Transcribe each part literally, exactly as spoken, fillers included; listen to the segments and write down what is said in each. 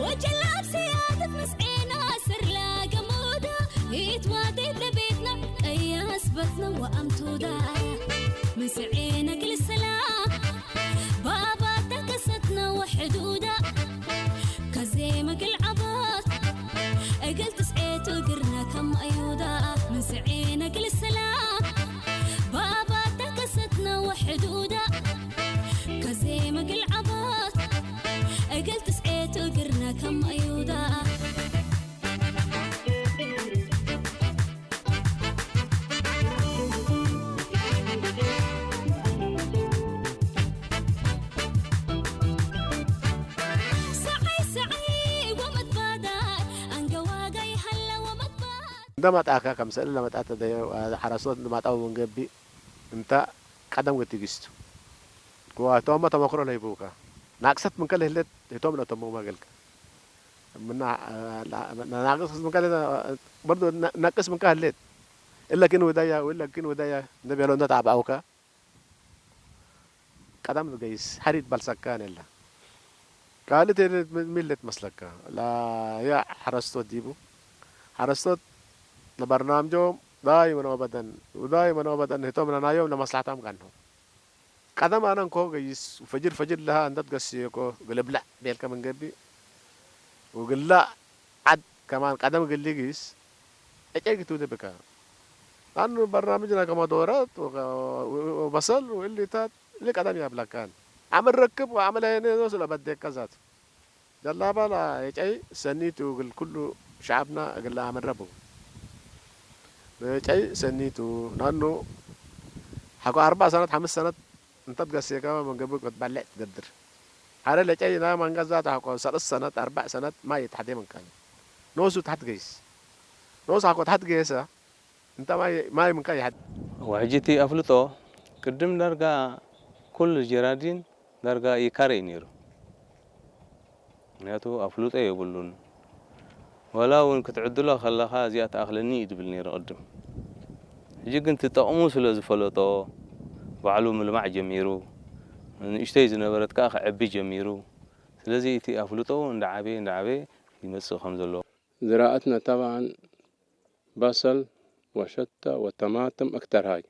ወጀላብ ሲያደት ምስዔና ስር ለገሙዳ፣ ኢትዋዴት ለቤትና ቀያስበትና ወአምቱዳ። ምስዔና ክል ሰላም ባባታ ከሰትና ወሕዱዳ፣ ከዜመ ክል ዐቦት እግል ትስዔቱ ግርና ከም አዩዳ። ምስዔና ክል ሰላም ባባታ ከሰትና ወሕዱዳ፣ ከዜመ ክል ዐቦት እግል ትስዔቱ ግርና ከም አዩዳ። ሰዐይ ሰዐይ ወመትባዳይ አንገዋጋይ ሀለ ወመትባድ። እንደ መጣካ ከምሰል ለመጣት ሐረሶት እንደ ማጣው ምን ገብእ እንተ ቀደም ገትግስቱ ወህቶምመ ተመክሮ ለህይቡከ። ናቅሰት ምንከ ለህሌት ህቶም ለተሙመ ገልከ። ምና፣ ናቅስ ምንከ ለህሌት፣ በርዶ ነቅስ ምንከ ህሌት። እለ ክን ውደየ ወእለ ክን ውደየ እንደ ቤሎ እንደ ተአብዐውከ። ቀደም ትገይስ ሐሪት በልሰካን እለ። ካልእ ቴሌ ሚ ለትመስለከ? ለያ ሐረስቶት ዲቡ። ሐረስቶት ለበርናምጆም ዳይመን ወበደን፣ ወዳይመን ወበደን ህቶም ለናዮም ለመስለሐታም ቀንሆ። ቀደም አነ እንኮ ገይስ ወፈጅር ፈጅር ለሀ እንደ ትገስየኮ እግል እብለዕ ቤልከ ምን ገብእ፣ ወእግላ ዐድ ከማን ቀደም እግል ሊጊስ ዕጨይ ግቱደ ብከ። ለአኑ በርናምጅነ ከመ ዶረት ወከ-፣ ወበሰል ወእሊታት እሊ ቀደም ያብለካን። አምር ረክብ ወአምር ሄኔ ኖሱ ለበዴከ ዛቱ። ጀላባ ለዕጨይ ሰኒ ቱ እግል ኩሉ ሸዐብና እግል ለአምረ ቡ። ለዕጨይ ሰኒ ቱ፣ ለአኑ ሐቆ አርበዕ ሰነት፣ ሐምስ ሰነት እንተ ትገሴከ ምን ገብእ ትበሌዕ ትገድር። ሐረ ለዕጨይ ናይ መንገዛት ሐቆ ሰለስ ሰነት፣ አርበዕ ሰነት ማይ ተሐዴ ምንካኒ። ኖሱ ተሐት ገይስ። ኖሱ ሐቆ ተሐት ገይሰ፣ እንተ ማይ፣ ማይ ምንካ ይሐድ። ወሕጂ እቲ አፍልጦ ቅድም ዳርጋ ኩሉ ጀራዲን ዳርጋ ኢካሬ ነይሩ። ምክንያቱ አፍልጦ የብሉን። ወላ እውን ክትዕድሎ ከለኻ እዚኣ ትኣኽለኒ እዩ ትብል ነይሩ ቅድም። ሕጂ ግን ትጠቕሙ ስለ ዝፈለጦ ባዕሉ ምልማዕ ጀሚሩ። ንእሽተይ ዝነበረት ከኣ ክዕቢ ጀሚሩ። ስለዚ እቲ አፍልጦ እንዳ ዓበየ እንዳ ዓበየ ይመጽእ ከም ዘሎ። ዝራኣትና ጠብዓን በሰል ወሸተ ወጠማጥም አክተር ሀይ።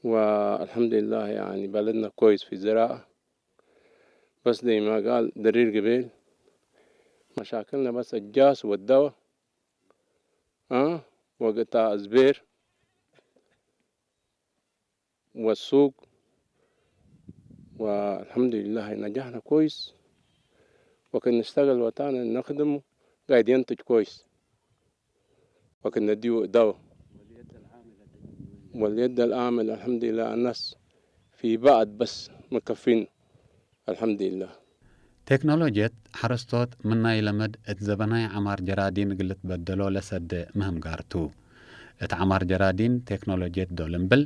ወአልሐምዱሊላህ ያኒ በለድና ኮይስ ፊ ዝራአ። በስ ደይማ ጋል ድሪር ግቤል መሻክልነ በስ እጃስ ወደወ፣ አ፣ ወግእታ እዝቤር ወሱቅ። ወአልሐምዱሊላህ ነጃሕነ ኮይስ። ወክን ንሽተገል ወታነ ነክድሙ ጋይድ የንትጅ ኮይስ። ወክነድዩ እደው። ወልየድ አልዓምል አልሐምዱሊላህ አናስ ፊ በዐድ በስ መከፊን አልሐምዱሊላህ። ቴክኖሎጅየት ሐረስቶት ምን ናይ ለመድ እት ዘበናይ ዐማር ጀራዲን እግል ልትበደሎ ለሰዴ ምህም ጋር ቱ። እት ዐማር ጀራዲን ቴክኖሎጅየት ዶል እምብል፣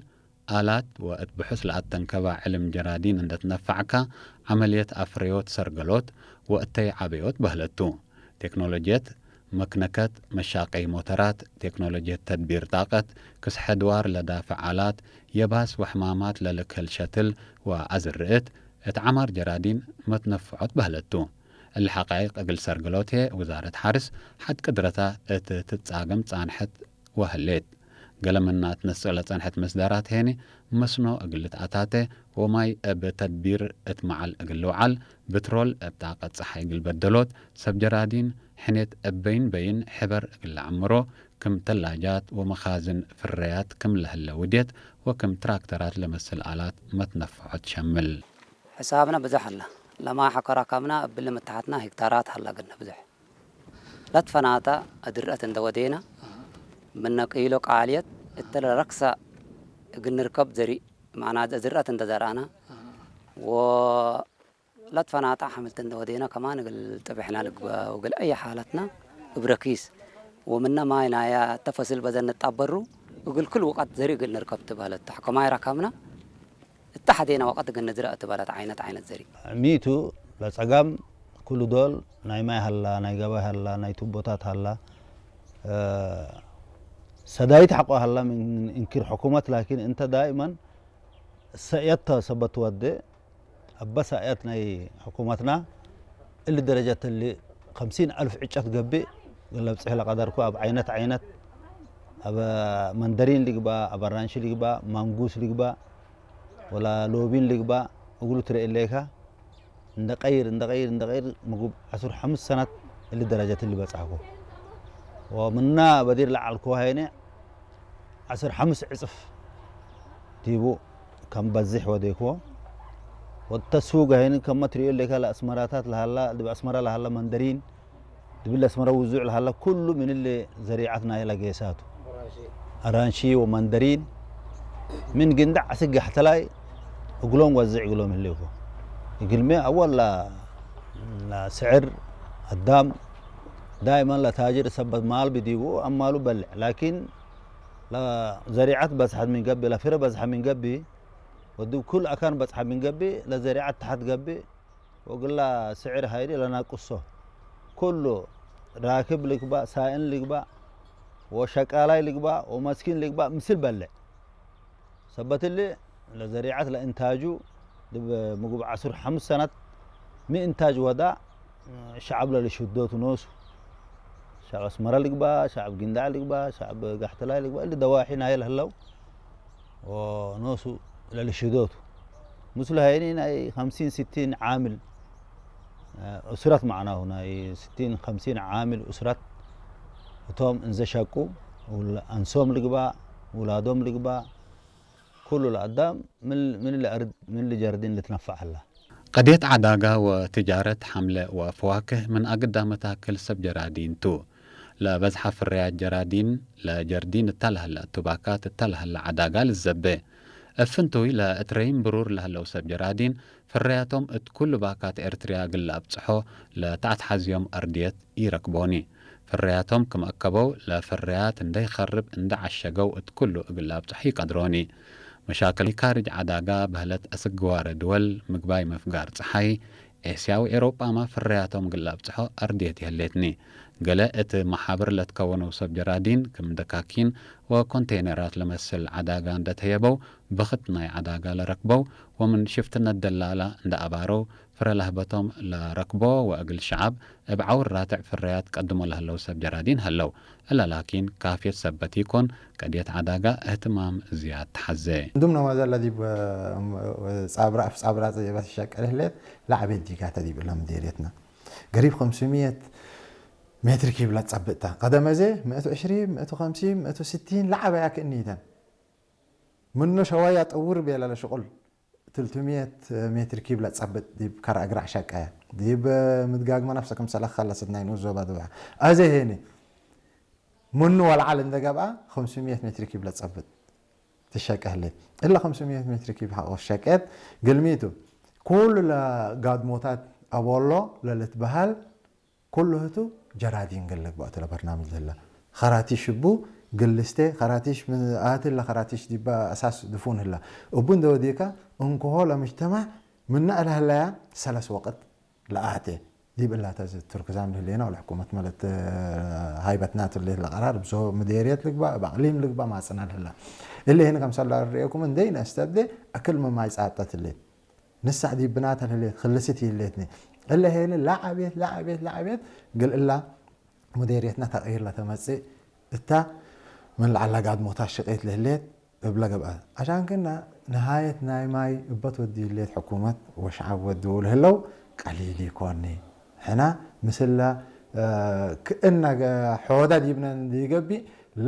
አላት ወእት ብሑስ ለአተንከበ ዕልም ጀራዲን እንደ ትነፈዕከ፣ ዐመልየት አፍረዮት ሰርገሎት ወእተይ ዐበዮት በህለት ቱ። ቴክኖሎጅየት መክነከት፣ መሻቀይ ሞተራት፣ ቴክኖሎጅየት ተድቢር ጣቀት፣ ክስሐ ድዋር ለዳፍዕ አላት፣ የባስ ወሕማማት ለልክህል ሸትል ወአዝር'ት፣ እት ዐማር ጀራዲን መትነፍዖት በህለት ቱ። እሊ ሐቃይቅ እግል ሰርገሎት ህዬ፣ ውዛረት ሐርስ ሐድ ቅድረታ እት ትትጻገም ጻንሐት ወህሌት። ገሌ ምና ትነስእ ለጸንሐት መስዳራት ሄኒ፣ መስኖ እግል ልትአታተ ወማይ እብ ተድቢር እት መዓል እግል ልውዓል፣ ብትሮል እብ ጣቀት ጸሓይ እግል በደሎት፣ ሰብ ጀራዲን ሕኔት እብ በይን በይን ሕበር እግል ለዐምሮ፣ ክም ተላጃት ወመኻዝን ፍረያት ክም ለህለ ውዴት ወክም ትራክተራት ለመስል አላት መትነፈዖት ሸምል። ሕሳብነ ብዞሕ ሀለ። ለማይ ሐቆ ረከብነ እብሊ ምተሐትነ ሄክታራት ሀለ እግልነ ብዞሕ። ለትፈናተ እድርአት እንደ ወዴነ፣ ምነ ቂሎ ቃልየት እተ ለረክሰ እግል ንርከብ ዘሪእ፣ መዕናተ እድርአት እንደ ዘርአነ፣ ወለትፈናተ ሐምልት እንደ ወዴነ ከማን እግል ጥብሕነ ልግበእ ወእግል አየ ሓለትነ እብ ረኪስ፣ ወምነ ማይ ናየ እተ ፈስል በዘ ንጣበሩ፣ እግል ክል ወቀት ዘሪእ እግል ንርከብ ትበህለት። ሐቆ ማይ ረከብነ፣ እተ ሐዴነ ወቀት እግል ንዝረእ እት በለት ዓይነት ዓይነት ዘሪእ። ሚቱ ለጸጋም ክሉ ዶል ናይ ማይ ሀላ፣ ናይ ገባይ ሀላ፣ ናይ ቱቦታት ሀላ፣ እ፣ ሰዳይት ሐቆ ሀላ ምን እንኪር ሕኩመት፣ ላኪን እንተ ዳይመን ሰእየት ተ ሰበት ወዴ፣ አበሳእያት ናይ ሕኩመትና እሊ ደረጀት እሊ ኸምሲን አልፍ ዕጨት ገብእ ለብጽሕ ለቀደርኩ፣ አብ ዓይነት ዓይነት፣ አብ መንደሪን ልግባእ፣ አብ አራንሺ ልግባእ፣ ማንጉስ ልግባእ፣ ወላ ሎቢን ልግባእ፣ እግሉ ትረኤ እሌከ፣ እንደ ቀይር፣ እንደ ቀይር፣ እንደ ቀይር፣ ምግብ ዐስር ሐምስ ሰነት እሊ ደረጀት እሊ በጽሐኩ። ወምና በዲር ለዐልኩ ሀይነ ዐስር ሐምስ ዕጽፍ ዲቡ ከም በዝሕ ወዴክዎ። ወእተ ሱግ ሀይኒ ከመ ትርእዮ እሌከ ለአስመራታት ለሀላ፣ ዲብ አስመራ ለሀላ መንደሪን፣ ዲብለ አስመራ ውዙዕ ለሀላ ኩሉ ምን እሊ ዘሪዐት ናይለ ጌሳቱ። አራንሺ ወመንደሪን ምን ግንዳዕ አስክ ገሕተላይ እግሎም ወዝዕ እግሎም ህሌኮ። እግልሜ አወል ለ-፣ ለስዕር አዳም ዳይመን ለታጅር ሰበት ማል ብዲቡ አማሉ በልዕ። ላኪን ለዘሪዐት በዝሐት ምን ገብእ፣ ለፍረ በዝሐ ምን ገብእ፣ ወዲብ ኩል አካን በጽሐ ምን ገብእ፣ ለዘሪዐት ተሐት ገብእ፣ ወእግላ ስዕር ሀይዲ ለናቅሶ። ኩሉ ራክብ ልግባእ፣ ሳእን ልግባእ፣ ወሸቃላይ ልግባእ፣ ወመስኪን ልግባእ ምስል በልዕ። ሰበት እሊ ለዘሪዐት ለእንታጁ ዲብ ምግብ ዐስር ሐምስ ሰነት ሚ እንታጅ ወዳ ሸዐብ ለልሽዶቱ ኖሱ። ሸዐብ አስመረ ልግባእ፣ ሸዐብ ግንዳዕ ልግባእ፣ ሸዐብ ጋሕተላይ ልግባእ፣ እሊ ደዋሒ ናየ ለህለው ወኖሱ ለልሽዶቱ። ምስሉ ሀይኒ ናይ ኸምሲን ስቲን ዓምል ኡስረት፣ መዕናሁ ናይ ስቲን ኸምሲን ዓምል ኡስረት እቶም እንዘ ሸቁ፣ ውል-፣ አንሶም ልግባእ፣ ውላዶም ልግባእ፣ ኩሉ ለአዳም ምን፣ ምን ለአርድ፣ ምን ለጀርዲን ልትነፈዕ ሀላ። ቀድየት ዐዳጋ ወትጃረት ሐምለ ወፈዋክህ ምን አግዳ መታክል ሰብ ጀራዲን ቱ። ለበዝሐ ፍርያት ጀራዲን ለጀርዲን እተ ለሀለ እቱ ባካት እተ ለሀለ ዐዳጋ ልዘቤ። እብ ፍንቱይ ለእት ረይም ብሩር ለሀለው ሰብ ጀራዲን፣ ፍርያቶም እት ኩሉ ባካት ኤርትርያ እግል ለአብጽሖ ለተአትሐዝዮም አርድየት ኢረክቦኒ። ፍርያቶም ክም አከበው፣ ለፍርያት እንዴ ኢከርብ እንዴ ዐሸገው እት ኩሉ እግል ለአብጽሖ ኢቀድሮኒ። መሻክል ካርጅ ዐዳጋ በህለት አስክ ግዋረ ድወል ምግባይ መፍጋር ጸሓይ፣ ኤስያ ወኤሮጳመ ፍርያቶም እግል ለአብጽሖ አርድየት ይህሌትኒ። ገሌ እት መሓብር ለትከወነው ሰብ ጀራዲን ክም ደካኪን ወኮንቴነራት ለመስል ዐዳጋ እንዴ ተየበው፣ ብክት ናይ ዐዳጋ ለረክበው ወምን ሽፍትነት ደላላ እንዴ አባረው፣ ፍረ ለህበቶም ለረክቦ ወእግል ሸዐብ እብ ዐውር ራትዕ ፍርያት ቀድሞ ለህለው ሰብ ጀራዲን ሀለው። እለ ላኪን ካፍየት ሰበት ኢኮን፣ ቀድየት ዐዳጋ እህትማም ዝያድ ተሐዜ። እንዱም ነማዘ ለዲብ ጻብራ፣ እብ ጻብራ ጸየበት ሸቀል ህሌት ለዐቤት ዲጋተ ዲብ እለ ምዴርየትና ገሪብ ክምስምየት ሜትር ኪብ ለትጸብጥ ተ። ቀደመ ዘ ምእት ወዕሽሪን፣ ምእት ወከምሲን፣ ምእት ወስቲን ለዐበያ ክእኒ ተን። ምኑ ሸወያ ጥውር ቤለ ለሽቁል ትልቱምየት ሜትር ኪብ ለትጸብጥ ዲብ ከረ እግረ ሸቀየ። ዲብ ምድጋግመ ነፍሰ ክምሰለ ከለስት ናይ ንኡስ ዞባ ድበሐ። አዜ ሄኒ ምኑ ወለዐል እንደ ገብአ፣ ክምስምየት ሜትር ኪብ ለትጸብጥ ትሸቄ ህሌት። እለ ክምስምየት ሜትር ኪብ ሐቆ ሸቄት ግልሚቱ፣ ኩሉ ለጋድሞታት አቦሎ ለልትበሀል፣ ኩሉ ህቱ ጀራዲን ግል ልግበእ ቱ ለበርናምጅ ለህለ። ከራቲሽ እቡ ግል ልስቴ፣ ከራቲሽ ምን አትለ ከራቲሽ ዲበ አሳስ ድፉን ህለ። እቡ እንደ ወዴከ እንክሆ ለምጅተማዕ ምነ እለ ህለያ ሰለስ ወቅት ለአቴ። ዲብ እላተ ቱርክዛም ለህሌነ ወለሕኩመት መለት ሃይበትናቱ ለህለ ቀራር ብዞ ምዴርየት ልግበእ፣ እብ አቅሊም ልግበእ ማጽና ለህለ። እለ ሄነ ከምሰል ለአርኤኩም እንዴ ነስተብዴ አክል መማይ ጻጠት ህሌት። ንሳዕ ዲብ ብናተ ለህሌት ክልስት ይህሌትኒ። እለ ሄነ ለዐቤት፣ ለዐቤት፣ ለዐቤት ግል እላ ሙዴርየትና ተቅይር ለተመጽእ እታ ምን ለዐለ ጋድሞታት ሽቄት ለህሌት እብለ ገብአት። አሻን ክና ነሃየት ናይ ማይ እበ ትወዲ ህሌት ሕኩመት ወሸዐብ ወድዉ ለህለው ቀሊል ኢኮኒ። ሕና ምስለ፣ እ፣ ክእነ ገ-፣ ሖደ ዲብነ እንዲገብእ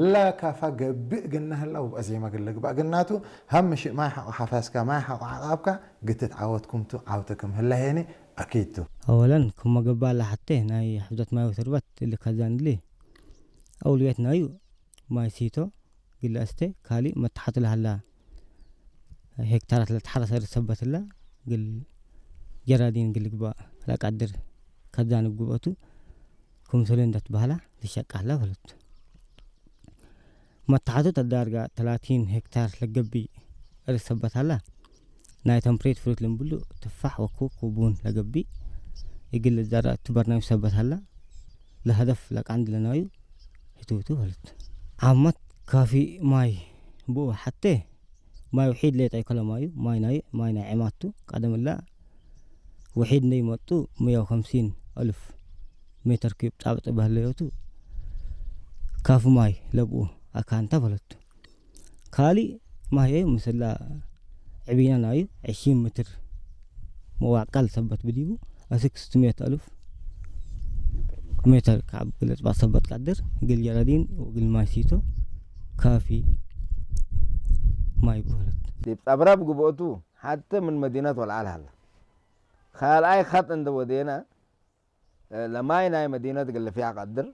ለከፈ ገብእ ግነ ህለ ወብአዜመ ግለ ግባእ ግናቱ፣ ሀምሽ ማይ ሐቆ ሐፈስከ፣ ማይ ሐቆ ዐቃብከ፣ ግትት ዐወት ክምቱ ዐውት ክም ህለ ሄኒ አኪድ ቱ። አወለን፣ ክመ ገብአለ ሐቴ ናይ ሕፍዘት ማይ ወትርበት እሊ ከዛን እሊ አውልየት ናዩ ማይ ሲቶ፣ ግል አስቴ፣ ካሊ መትሐቱ ለሀላ ሄክታራት ለትሐረሰ እርድ ሰበት እላ፣ ግል ጀራዲን ግል ግባእ ለቀድር ከዛን እብ ግብአቱ ክምሰሉ እንዴ ትበህላ ልሸቃ ህላ በለቱ። መትሐቱ ተዳርጋ ተላቲን ሄክታር ለገብእ እርድ ሰበት ሀላ፣ ናይ ተምፕሬት ፍሩት ልንብሉ ትፋሕ ወኩክ ወቡን ለገብእ እግል ልዘረእ እቱ በርናምጅ ሰበት ሀላ፣ ለሀደፍ ለቀንድ ለናዩ ህቱ ቱ በለቱ። ዓመት ካፊ ማይ ብኡ ሐቴ ማይ ውሒድ ሌጠ ኢኮለ ማዩ፣ ማይ ናይ፣ ማይ ናይ ዔማት ቱ። ቀደም እለ ውሒድ እንዴ ይመጡ፣ ምየ ወከምሲን አልፍ ሜተር ኪዩብ ጻብጥ በህለዮቱ፣ ካፊ ማይ ለብኡ አካንታ በለቱ። ካልእ ማይ ምስላ ዕቢና ናዩ ዕሽሪን ምትር መዋቀል ሰበት ብዲቡ፣ አስክ ስት ምየት አልፍ ሜተር ከዐብ እግል እጽባጥ ሰበት ቀድር፣ እግል ጀራዲን ወእግል ማይ ሲቶ ካፊ ማይ በህለት። ዲብ ጸብራብ ግብኦቱ ሐቴ ምን መዲነት ወለዐል ሀለ። ካልኣይ ኸጥ እንዴ ወዴነ፣ ለማይ ናይ መዲነት እግል ልፍያእ ቀድር።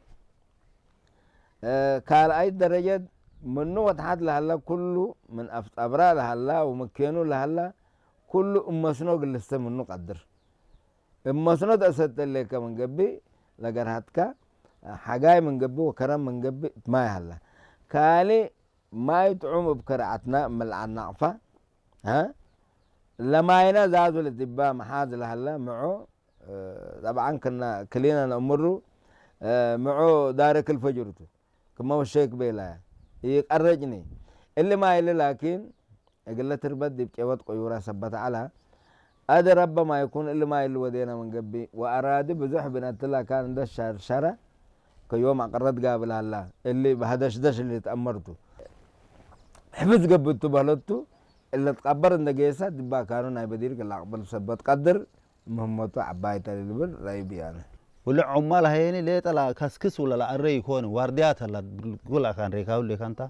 ካልኣይ ደረጀት ምኑ ወተሐት ለሀለ ኩሉ ምን አፍ ጸብራ ለሀላ ወመኬኑ ለሀላ ኩሉ እብ መስኖ እግል ልስተ ምኑ ቀድር። እብ መስኖ ተአሰተሌከ ምን ገብእ ለገርሀትከ፣ ሐጋይ ምን ገብእ ወከረም ምን ገብእ እት ማይ ሀለ። ካልእ ማይ ጥዑም እብ ከረዐትና እምልዓል ናቅፋ፣ ሀ? ለማይና ዛዙ ለዲባ መሓዝ ለሀለ ምዑ፣ እ፣ ጠብዓን ክና ክሊና ነእምሩ፣ እ፣ ምዑ ዳርክ ልፈጅር ቱ፣ ክመ ወሸክ ቤላ ኢቀረጭኒ። እሊ ማይ እሊ ላኪን፣ እግለ ትርበት ዲብ ቄወት ቆዩራ ሰበት ዐላ። አደ ረበ ማይኩን እሊ ማይ እሊ ወዴነ ምን ገብእ፣ ወአራዲ ብዙሕ ብነትላ ካን እንደ ሸርሸረ፣ ከዮም አቅረት ጋብል ሀላ፣ እሊ በሀደሽደሽ እሊ ልትአመርቱ። ሕፍዝ ገብእቱ በህለቱ፣ እለ ትቀበር እንደ ጌሰ፣ ዲብ አካኑ ናይ በዲር እግል አቅብል ሰበት ቀድር፣ ምህመቱ ዐባይ ተ ልብል ረአይ ብያነ። ወለ ዑማል ሀየኒ ሌጠ ለከስክስ ወለ ለአሬ ኢኮን፣ ዋርድያት ሀላ፣ ኩል አካን ሬካሁ ሌካንታ፣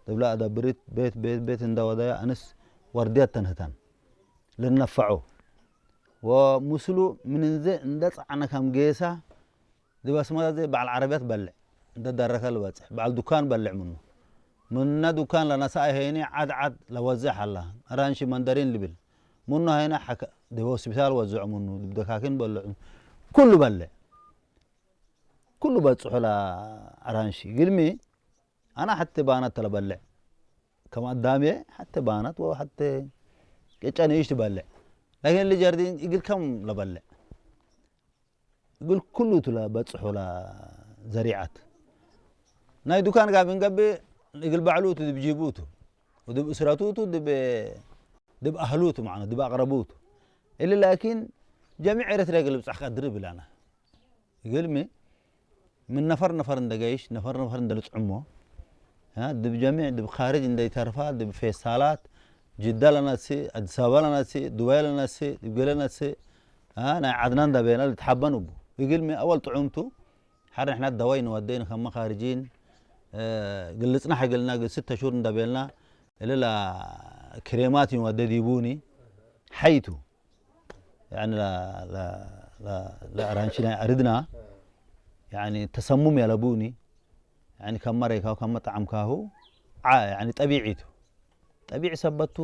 ዲብለ አዳብሪት ቤት ቤት ቤት እንደ ወደየ አንስ ዋርድያት ተንህታን ልነፈዖ። ወምስሉ ምን እንዜ እንደ ጸዕነ ከም ጌሰ፣ ዲብ አስመራ ዘይ በዐል ዐረብያት በልዕ፣ እንደ ደረከ ልበጽሕ፣ በዐል ዱካን በልዕ ምኑ። ምነ ዱካን ለነሰአ ሄኒ ዐድ ዐድ ለወዝዕ ሀላ፣ አራንሺ መንደሪን ልብል። ምኑ ሀይነ ሐከ ዲብ ሆስፒታል ወዝዑ ምኑ፣ ዲብ ደካኪን በልዑ። ኩሉ በልዕ። ኩሉ በጽሑ ለአራንሺ። ግልሚ አነ ሐቴ ባናት ለበልዕ። ከም አዳምዬ ሐቴ ባናት ወሐቴ ቅጨ ንኢሽ ትበልዕ። ላኪን እሊ ጀርዲን እግል ከም ለበልዕ። እግል ኩሉ ቱ ለበጽሖ ለዘሪዐት። ናይ ዱካን ጋብእ እንገብእ እግል በዕሉ ቱ፣ ዲብ ጂቡ ቱ፣ ወዲብ እስረቱ ቱ፣ ዲብ፣ ዲብ አህሉ ቱ፣ መዕነ ዲብ አቅረቡ ቱ። እሊ ላኪን ጀሚዕ ኤረትርያ እግል ልብጸሕ ቀድር እብል አነ። እግልሚ ምን ነፈር ነፈር እንደ ገይሽ፣ ነፈር ነፈር እንደ ልጽዕሞ፣ አ፣ ዲብ ጀሚዕ፣ ዲብ ካርጅ እንደ ኢተርፋ፣ ዲብ ፌስታላት፣ ጅዳ ለነስእ፣ አዲስ አበባ ለነስእ፣ ዱባይ ለነስእ፣ ዲብ ገሌ ነስእ፣ አ፣ ናይ ዐድና እንደ ቤና ልትሐበን እቡ። እግልሚ አወል ጥዑም ቱ፣ ሐር ንሕና ደዋይ ንወዴ ንከመ ካርጂን፣ እ፣ ግልጽና ሐግልና እግል ስተ ሹር እንደ ቤልና፣ እሊ ለክሬማት ንወዴ ዲቡኒ ሐይቱ። ያኒ ለ-፣ ለ-፣ ለ-፣ ለአራንሺ ናይ አርድና፣ ያኒ ተሰሙም ያለቡኒ፣ ያኒ ከመ ረይካሁ ከመ ጠዐምካሁ፣ ዓ-፣ ያኒ ጠቢዒ ቱ። ጠቢዕ ሰበት ቱ፣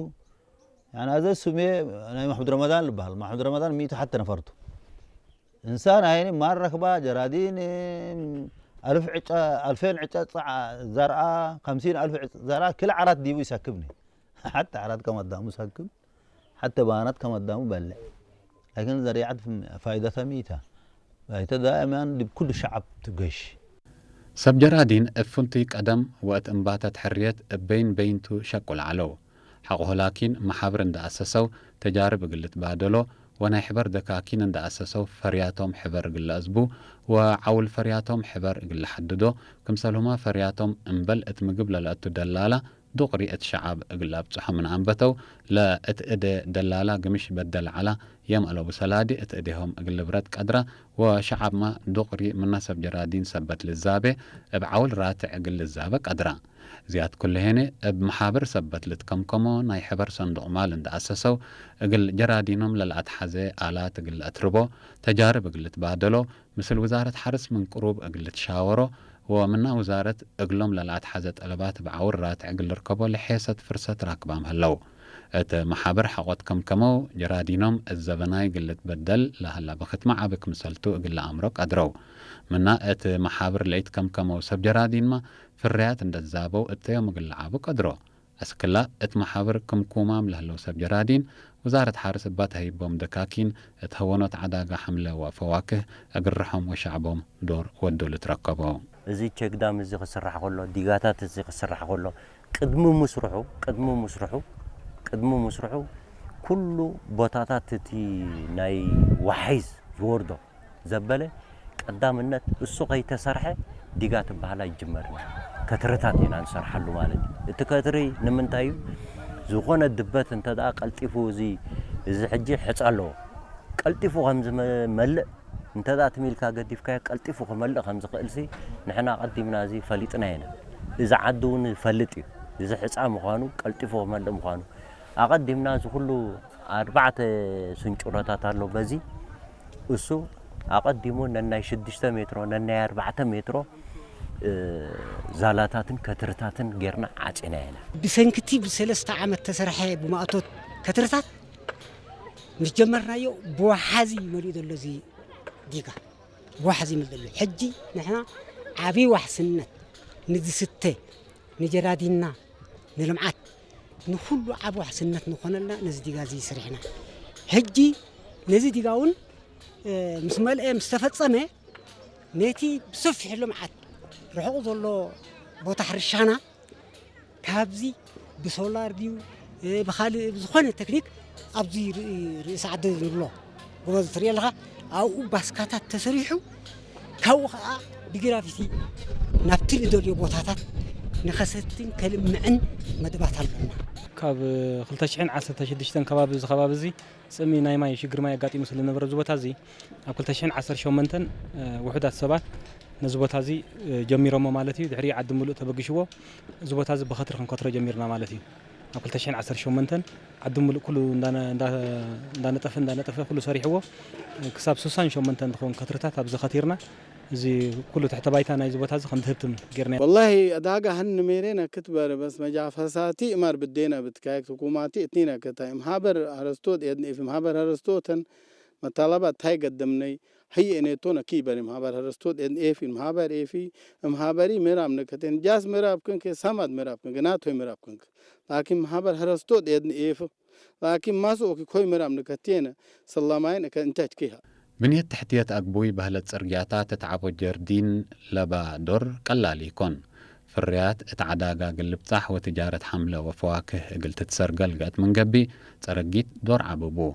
ያኒ አዘ ሱሜ ናይ መሕሙድ ረመዳን ልበሃል። መሕሙድ ረመዳን ሚቱ ሐተ ነፈር ቱ። እንሳን አይኒ ማል ረክባ፣ ጀራዲን አልፍ ዕጨ፣ አልፌን ዕጨ ጸዓ ዘርአ፣ ከምሲን አልፍ ዕጨ ዘርአ፣ ክል ዐራት ዲቡ ይሰክብኒ። ሐተ ዐራት ከመዳሙ ሰክብ፣ ሐተ ባናት ከመዳሙ በልዕ። ላኪን ዘሪዐት ፋይደተ ሚተ። ባይተ ዳእማን ዲብ ኩሉ ሸዐብ ትገሽ። ሰብ ጀራዲን እብ ፍንቱይ ቀደም ወእት እምባተት ሕርየት እብ በይን በይንቱ ሸቁል ዐለው። ሐቆሁ ላኪን፣ መሓብር እንደ አሰሰው ተጃርብ እግል ልትባደሎ ወናይ ሕበር ደካኪን እንደ አሰሰው ፈርያቶም ሕበር እግል ለአዝቡ ወዐውል ፈርያቶም ሕበር እግል ለሐድዶ፣ ክምሰልሁመ ፈርያቶም እምበል እት ምግብ ለለአቱ ደላላ ዱቅሪ እት ሸዐብ እግል ለአብጽሖ ምን አንበተው፣ ለእት እዴ ደላላ ግምሽ በደል ዐላ፣ የም አለቡ ሰላዲ እት እዴሆም እግል ልብረት ቀድራ፣ ወሸዐብመ ዱቅሪ ምነ ሰብ ጀራዲን ሰበት ልዛቤ፣ እብ ዐውል ራትዕ እግል ልዛበ ቀድራ። ዝያድ ኩሉ ሄኔ፣ እብ መሓብር ሰበት ልትከምከሞ ናይ ሕበር ሰንዱቅ ማል እንደ አሰሰው፣ እግል ጀራዲኖም ለለአትሐዜ አላት እግል ለአትርቦ፣ ተጃርብ እግል ልትባደሎ፣ ምስል ውዛረት ሐርስ ምን ቅሩብ እግል ልትሻወሮ ወምና ውዛረት እግሎም ለለአትሐዘ ጠለባት እብ ዐውር ራትዕ እግል ልርከቦ ለሔሰት ፍርሰት ራክባም ህለው። እት መሓብር ሐቆት ከምከመው ጀራዲኖም እት ዘበናይ እግል ልትበደል ለሀላ በክትመ ዐቢ ክምሰልቱ እግል ለአምሮ ቀድረው። ምና እት መሓብር ለኢትከምከመው ሰብ ጀራዲንመ ፍርያት እንደ ዛበው እተዮም እግል ለዓቡ ቀድሮ። አስክላ እት መሓብር ክምኩማም ለህለው ሰብ ጀራዲን፣ ውዛረት ሐርስ እባ ተሀይቦም ደካኪን እት ሀወኖት ዐዳገ ሐምለ ወፈዋክህ እግል ርሖም ወሸዕቦም ዶር ወዱ ልትረከቦ። እዚ ቼክ ዳም እዚ ክስራሕ ከሎ፣ ዲጋታት እዚ ክስራሕ ከሎ፣ ቅድሚ ምስርሑ፣ ቅድሚ ምስርሑ፣ ቅድሚ ምስርሑ፣ ኩሉ ቦታታት እቲ ናይ ወሓይዝ ዝወርዶ ዘበለ ቀዳምነት እሱ ከይተሰርሐ ዲጋ ትበሃላ ይጅመርና። ከትርታት ኢና ንሰርሓሉ ማለት እዩ። እቲ ከትሪ ንምንታይ እዩ? ዝኾነ ድበት እንተ ደኣ ቀልጢፉ እዚ፣ እዚ ሕጂ ሕጸ ኣለዎ። ቀልጢፉ ከም ዝመ-፣ መልእ እንተ ደኣ ትም ኢልካ ገዲፍካዮ ቀልጢፉ ክመልእ ከም ዝኽእልሲ ንሕና ኣቐዲምና እዚ ፈሊጥና ኢና። እዚ ዓዲ እውን ይፈልጥ እዩ። እዚ ሕጻ ምዃኑ፣ ቀልጢፉ ክመልእ ምዃኑ። ኣቐዲምና እዚ ኩሉ ኣርባዕተ ስንጭሮታት ኣሎ። በዚ እሱ ኣቐዲሙ ነናይ ሽዱሽተ ሜትሮ፣ ነናይ ኣርባዕተ ሜትሮ፣ እ፣ ዛላታትን ከትርታትን ጌርና ዓጺና ኢና። ብሰንክቲ ብሰለስተ ዓመት ተሰርሐ ብማእቶት ከትርታት ምስ ጀመርናዮ ብወሓዚ መሊኡ ዘሎ እዚ ዲጋ፣ ብወሓዚ መሊኡ ዘሎ። ሕጂ ንሕና ዓቢ ዋሕስነት ንዝስተ፣ ንጀራዲንና፣ ንልምዓት፣ ንኹሉ ዓቢ ዋሕስነት ንኾነልና ነዚ ዲጋ እዚ ሰሪሕና። ሕጂ ነዚ ዲጋ እውን፣ እ፣ ምስ መልአ፣ ምስ ተፈጸመ፣ ነቲ ብሰፊሕ ልምዓት ርሑቕ ዘሎ ቦታ ሕርሻና ካብዚ ብሶላር ድዩ፣ እ፣ ብኻልእ ብዝኾነ ተክኒክ ኣብዚ ርኢ-፣ ርእሲ ዓዲ ንብሎ ጎበዝ ትርኢ ኣለኻ። ኣብኡ ባስካታት ተሰሪሑ፣ ካብኡ ኸኣ ብግራፊቲ ናብቲ ንደልዮ ቦታታት ንኸሰትን ከልምዕን መደባት ኣሎና። ካብ ክልተ ሽሕን ዓሰርተ ሽዱሽተን ከባቢ፣ እዚ ከባቢ እዚ ጽምኢ ናይ ማይ ሽግር ማይ ኣጋጢሙ ስለ ነበረ፣ እዚ ቦታ እዚ ኣብ ክልተ ሽሕን ዓሰርተ ሸሞንተን፣ እ፣ ውሑዳት ሰባት ነዚ ቦታ እዚ፣ እ፣ ጀሚሮሞ ማለት እዩ። ድሕሪ ዓዲ ምሉእ ተበግሽዎ፣ እዚ ቦታ እዚ ብኸትሪ ክንከትሮ ጀሚርና ማለት እዩ። ኣብ ክልተ ሽሕን ዓሰርተ ሸሞንተን ዓዲ ምሉእ ኩሉ እንዳነ-፣ እንዳ-፣ እንዳነጠፈ፣ እንዳነጠፈ ኩሉ ሰሪሕዎ፣ እ፣ ክሳብ ስሳን ሸሞንተን ዝኸውን ከትርታት ኣብዚ ከቲርና፣ እዚ ኩሉ ትሕተ ባይታ ናይዚ ቦታ እዚ ከም ዝህብትም ጌርና። ወላሂ፣ ዕዳጋ ሀን ሜሬነ ክትበር፣ በስ መጃፈሳቲ እማር ብዴነ ብትካየክ ትኩማቲ እትኒነ ክታይ እምሃበር ሀረስቶት ኤድን ኤፊ እምሃበር ሀረስቶተን መታለባት ታይ ገደምነይ፣ ሀየ እኔቶነ ኪበሪ እምሃበር ሀረስቶት ኤድን ኤፊ እምሃበር ኤፊ እምሃበሪ ምዕራብ ንከቴን ጃስ ምዕራብ ክንክ ሰማድ ምዕራብ ክንክ ናቶይ ምዕራብ ክንክ ላኪን እምሃበር ሀረስቶት ኤድን ኤፍ ላኪን ማስኦኪ ኮይ ምዕራብ ንከቴነ ሰላማይን እከ እንታች ኪሃ። ብንየት ተሕትየት አግቡይ በህለት ጽርግያታት እት ዐቦ ጀርዲን ለባ ዶር ቀላል ኢኮን። ፍርያት እት ዐዳጋ እግል ልብጻሕ ወትጃረት ሐምለ ወፈዋክህ እግል ትትሰርገል ገአት ምን ገብእ፣ ጸረጊት ዶር ዐቢ ቡ።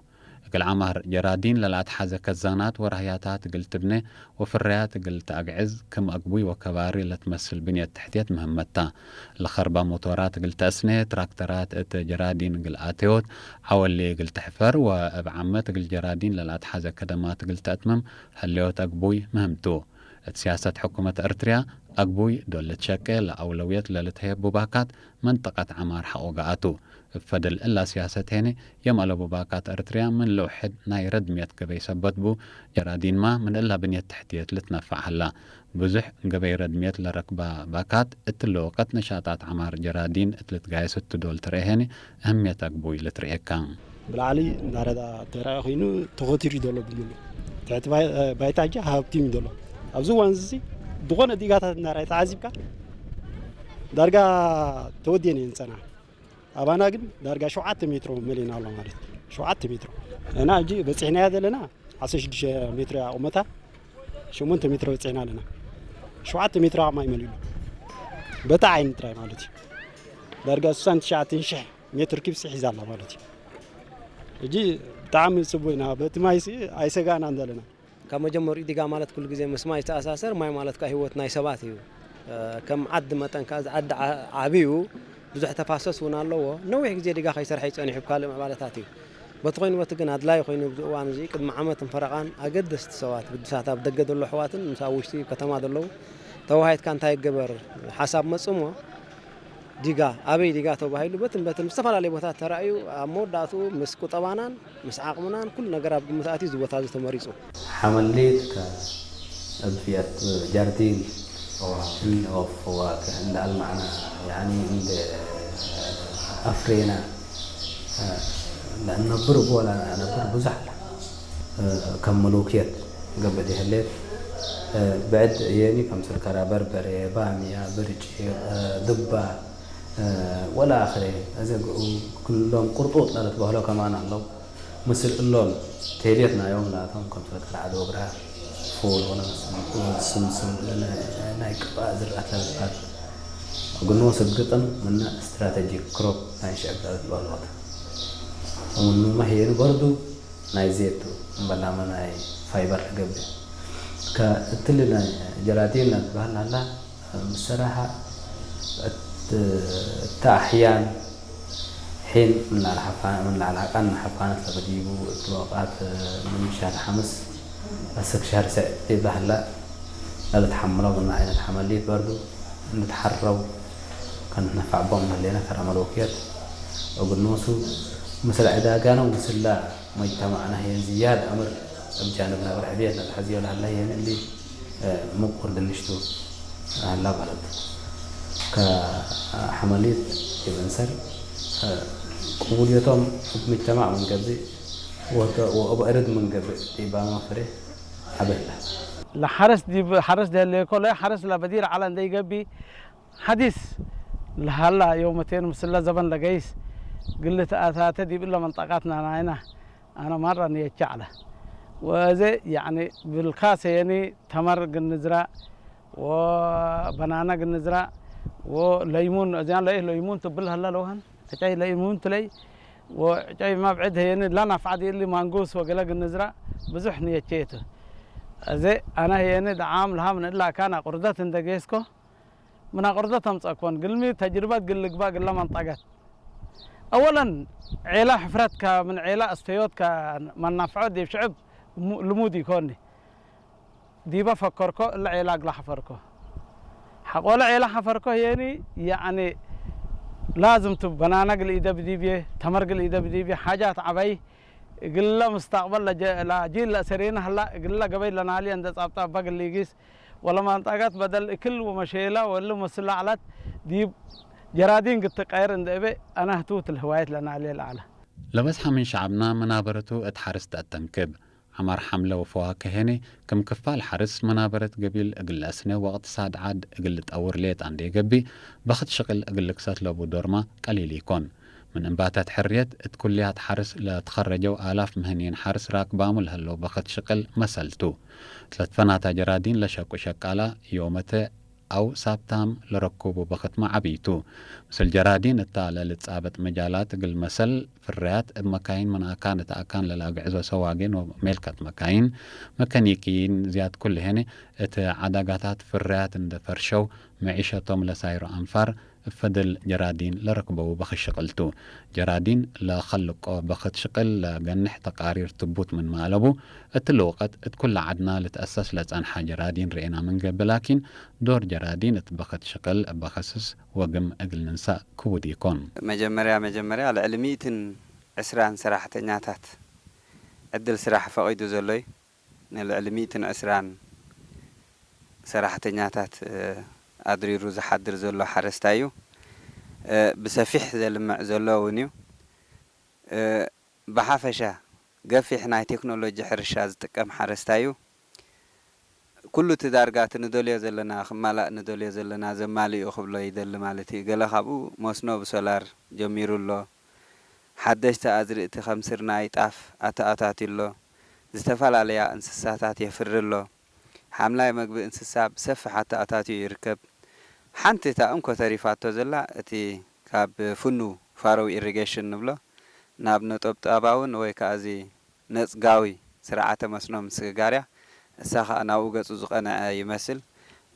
እግል ዐማር ጀራዲን ለለአትሐዘ ከዛናት ወራህያታት እግል ትብኔ ወፍርያት እግል ተአግዕዝ፣ ክም አግቡይ ወከባሪ ለትመስል ብንየት ተሕትየት ምህመት ተ። ለኸርባ ሞቶራት እግል ተአስኔ፣ ትራክተራት እት ጀራዲን እግል አቴዎት፣ ዐወሌ እግል ተሕፈር ወእብ ዓመት እግል ጀራዲን ለለአትሐዘ ከደማት እግል ተአትምም ህሌዮት አግቡይ ምህም ቱ። እት ሲያሰት ሕኩመት ኤርትርያ፣ አግቡይ ዶል ልትሸቄ ለአውለውየት ለልትሀየቡ ባካት መንጠቀት ዐማር ሐቆ ገአቱ። እብ ፈድል እላ ሲያሰት ሄኒ፣ የም አለቡ ባካት ኤርትርያ ምን ለውሕድ ናይ ረድምየት ገበይ ሰበት ቡ፣ ጀራዲንማ ምን እላ ብንየት ተሕትየት ልትነፈዕ ሀላ። ብዙሕ ገበይ ረድምየት ለረክባ ባካት፣ እትለ ወቀት ነሻጣት ዐማር ጀራዲን እት ልትጋየስ እቱ ዶል ትርኤ ሄኒ፣ እህምየት አግቡይ ልትርኤካ። ብላዕሊ እንዳረዳ ተራኢ ኮይኑ ተኾቲሩ ዘሎ ብምሉ ትሕቲ ባይ-፣ ባይታ እጃ ሃብቲም እዩ ዘሎ። ኣብዚ እዋን እዚ ዝኾነ ዲጋታት እንዳረኣይ ተዓዚብካ ዳርጋ ተወዲየን እየን ዝጸንሓ። ኣባና ግን ዳርጋ ሸውዓተ ሜትሮ መሊእና ኣሎ ማለት እዩ። ሸውዓተ ሜትሮ እና እጂ በጺሕናያ ዘለና ዓሰርተ ሽዱሽተ ሜትሮ እያ ቁመታ፣ ሸሞንተ ሜትሮ በጺሕና ኣለና። ሸውዓተ ሜትሮ ማይ መሊኡ በታ ዓይኒ ጥራይ ማለት እዩ። ዳርጋ ስሳን ትሽዓተን ሽሕ ሜትር ኪብ ሒዛ ኣላ ማለት እዩ። እጂ ብጣዕሚ ጽቡቅ ኢና። በቲ ማይሲ ኣይሰጋእናን ዘለና። ካብ መጀመሪኡ ዲጋ ማለት ኩሉ ግዜ ምስ ማይ ዝተኣሳሰር፣ ማይ ማለት ከኣ ህይወት ናይ ሰባት እዩ። እ፣ ከም ዓዲ መጠን ከኣ እዚ ዓዲ ዓ-፣ ዓቢ እዩ። ብዙሕ ተፋሰስ እውን ኣለዎ። ነዊሕ ግዜ ዲጋ ከይሰርሐ እዩ ጸኒሑ፣ ብካልእ ምዕባለታት እዩ። በቲ ኮይኑ በቲ ግን ኣድላዪ ኮይኑ ኣብዚ እዋን እዚ ቅድሚ ዓመትን ፈረቓን ኣገደስቲ ሰባት፣ ግዱሳት ኣብ ደገ ዘለዉ ኣሕዋትን ምስ ኣብ ውሽጢ ከተማ ዘለዉ ተወሃሂድካ እንታይ ይገበር ሓሳብ መጽእ እሞ፣ ዲጋ፣ ኣበይ ዲጋ ተባሂሉ በትን በትን ብዝተፈላለየ ቦታት ተራእዩ፣ ኣብ መወዳእትኡ ምስ ቁጠባናን ምስ ዓቕምናን ኩሉ ነገር ኣብ ግምት ኣትዩ እዚ ቦታ እዚ ተመሪጹ። ሓመሌት ከእብ ፍያት ጃርዲን እወ። እን ወፈዋክህ እንደ አልማዕና፣ ያኒ እንደ አፍሬና፣ ለእነብር እቡ ወለአነብር ብዙሕ አለ። ከም ምሉክየት ገብእ ዲህሌት፣ ብዕድ እየኒ ከምስል ከረ በርበሬ፣ ባምያ፣ ብርጪቅ፣ ድባ፣ ወለ አክሬ፣ አዜ ክሎም ቅርጡጥ ለልትበህሎ ከማን አለው። ምስል እሎም ቴልየት ናዮም ላቶም ከምስል ከረ ዐድ ወግራ፣ ፉል ወለ ስምስም፣ ናይ ቅባእ ዝርአት ለልትበህል። እግኖ ስግጥም ምነ ስትራተጂክ ክሮፕ ናይ ሽዕብ ለልትበህሎ ተ። ወምኑመ ህዬ በርዱ ናይ ዜት ቱ፣ እምበላመ ናይ ፋይበር ለገብእ። ከእትሊ ናይ ጀራዲን ለትበህል ሀላ፣ ምሰራሐ እት፣ እተ አሕያን ሒን ምን ለዐለ ሐፋ-፣ ምን ለዐለ ሐቃን ሐፋነት ለበዲቡ፣ እት ወቃት ምን ሸህር ሐምስ አስክ ሸህር ሰዕ ዲብለ ሀላ፣ ለልትሐምለው ምነ አይነት ሐመልየት በርዱ እንድትሐረው ከንትነፈዕ ቦም ለህሌነ ከረ መለውክየት እግል ኖሱ፣ ምስል ዕዳጋነ ወምስለ መጅተማዕነ ህዬ ዝያድ አምር እብ ጃንብ ነብር ዕብየት ለትሐዝዮ ለሀለ ህዬ እሊ ምቁር ድንሽቱ ሀላ በህለት። ከሐመልየት ዲብ እንሰር ቅቡልየቶም እብ ምጅተማዕ ምን ገብእ ወእብ እርድ ምን ገብእ ዲባመ ፍሬ ዐቢ ህለ። ለሐርስ ዲብ ሐርስ ደህሌኮ ለሐርስ ለበዲር ዐለ እንዴ ኢገብእ ሐዲስ ለሀላ ዮመቴን ምስለ ዘበን ለገይስ እግል ልትአታተ ዲብ እለ መንጠቃት ናናይና አነ ማራ ንየቼ ዐለ። ወአዜ ያኒ ብልካስ የኒ ተመር እግል ንዝራእ ወበናና እግል ንዝራእ ወለይሙን፣ እዚያን ለኢህ ለይሙን ትብል ሀላ ለውሀን፣ ዕጨይ ለይሙን ትለይ ወዕጨይ መብዕድ ህየኒ ለናፍዐ ዲእሊ ማንጉስ ወገለ እግል ንዝራእ ብዙሕ ንየቼ ቱ። አዜ አነ ህየኒ ደዓም ለሀ ምን እለ አካን አቁርደት እንደ ጌስኮ፣ ምን አቁርደት አምጸእኮን፣ ግልሚ ተጅርበት እግል ልግበእ እግለ መንጠቀት። አወለን ዔላ ሕፍረት ከ-፣ ምን ዔላ አስተዮት ከመናፍዖ ዲብ ሽዕብ ሙ-፣ ልሙድ ኢኮኒ። ዲበ ፈከርኮ፣ እለ ዔላ እግለ ሐፈርኮ። ሐቆለ ዔላ ሐፈርኮ ህዬኒ፣ ያኒ ላዝም ቱ በናና እግል ኢደብ ዲብዬ፣ ተመር እግል ኢደብ ዲብዬ፣ ሓጃት ዐበይ፣ እግለ ምስተቅበል ለጀ-፣ ለጂል ለአሰሬነ ሀላ፣ እግለ ገበይ ለናልየ እንደ ጻብጣ እበ እግል ሊጊስ፣ ወለመንጠቀት በደል እክል ወመሼለ ወእሊ ምስል ለዐለት ዲብ ጀራዲን ግትቀየር እንደ እቤ አነ ህቱ ትል ህዋየት ለናልየ ለዐለ። ለበዝሐ ምን ሸዐብና መናበረቱ እት ሐርስ ተአተንክብ። ዐማር ሐምለ ወፈዋክህ ህኔ፣ ክም ክፋል ሐርስ መናበረት ገቢል እግል ለአስኔ ወእቅትሳድ ዐድ እግል ልጠውር ሌጠ እንዴ ገብእ፣ በክት ሽቅል እግል ልክሰት ለቡ ዶርመ ቀሊል ኢኮን። ምን እንባተት ሕርየት፣ እት ኩልያት ሐርስ ለትኸረጀው አላፍ ምህንይን ሐርስ ራክባሙ ለህለው በክት ሽቅል መሰል ቱ። እት ለትፈናተ ጀራዲን ለሸቁ ሸቃላ፣ ዮመተ አው ሳብታም ለረኩቡ በክትመ ዐቢ ቱ። ምስል ጀራዲን እታ ለልትጻበጥ መጃላት እግል መሰል ፍርያት እብ መካይን ምን አካን እት አካን ለለአግዕዞ ሰዋጌን ወሜልከት መካይን፣ መከኒክይን ዝያድ ኩልሄን እት ዐዳጋታት ፍርያት እንደ ፈርሸው መዒሸቶም ለሳይሮ አንፋር እብ ፈደል ጀራዲን ለረክበው በክት ሽቅል ቱ። ጀራዲን ለከልቆ በክት ሽቅል ለገንሕ ተቃሪር ትቡት ምንመ አለቡ፣ እትሊ ወቀት እት ኩለ ዐድና ልትአሰስ ለጸንሐ ጀራዲን ርኤና ምን ገብእ፣ ላኪን ዶር ጀራዲን እት በክት ሽቅል እበ ከስስ ወግም እግል ንንሳእ ክቡድ ኢኮን። መጀመርያ መጀመርያ ለእሊ ሚእትን ዕስራን ሰራሕተኛታት ዕድል ስራሕ ፈቂዱ ዘሎዩ። ለእሊ ሚእትን ዕስራን ሰራሕተኛታት፣ እ፣ አድሪሩ ዝሓድር ዘሎ ሓረስታይ እዩ። እ፣ ብሰፊሕ ዘልምዕ ዘሎ እውን እዩ። እ፣ ብሓፈሻ ገፊሕ ናይ ቴክኖሎጂ ሕርሻ ዝጥቀም ሓረስታይ እዩ። ኩሉ እቲ ዳርጋ እቲ ንደልዮ ዘለና፣ ክማላእ ንደልዮ ዘለና ዘማልእ እዩ ክብሎ ይደሊ ማለት እዩ። ገለ ካብኡ መስኖ ብሶላር ጀሚሩ ኣሎ። ሓደሽቲ ኣዝርእቲ ከም ስርናይ፣ ጣፍ ኣተኣታትዩ ኣሎ። ዝተፈላለያ እንስሳታት የፍሪ ኣሎ። ሓምላይ መግቢ እንስሳ ብሰፊሕ ኣተኣታትዩ ይርከብ። ሓንቲ እታ እንኮ ተሪፋቶ ዘላ፣ እቲ ካብ ፍኑ ፋሮዊ ኢሪጌሽን ንብሎ ናብ ነጠብጣባውን ወይ ከኣ እዚ ነጽጋዊ ስርዓተ መስኖ ምስግጋር እያ። እሳ ከኣ ናብኡ ገጹ ዝቐንዐ ይመስል።